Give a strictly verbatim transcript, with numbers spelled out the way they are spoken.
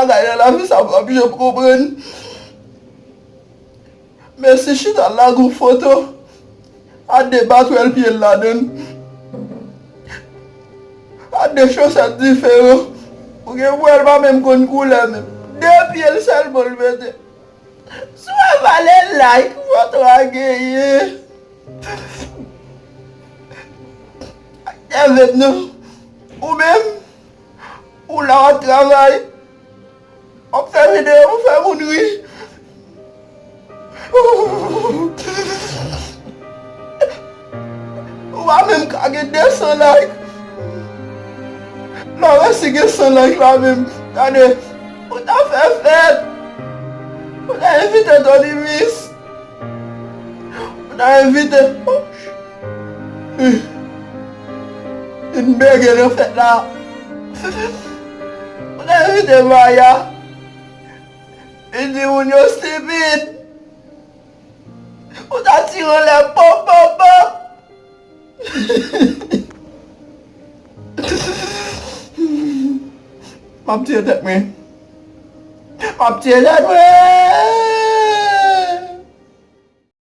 bagay nan lavi sa m p ap janm konprann. Men si chita l lage yon foto, a de batwèl pye l ladan l, a de chosèt diferan. Ou gen pou wè l pa menm konn koulè menm. De pye l sèlman l mete. Si w ap ale like foto a genyen. Ak Kevin nan. Ou menm, ou la w ap travay. W ap fè videyo pou fè moun ri. Ou pa menm ka gen de san like. Lè w resi gen san like la menm, gade, ou ta fè fèt. Ou ta envite Tony Miss. Ou ta envite. Vin bege nan fèt la. Ou ta envite Maya. Vin di moun yo stipid. Ou ta tire anlè pòp, pòp, pòp. M ap tiye tèt mwen. M ap tiye tèt mwen.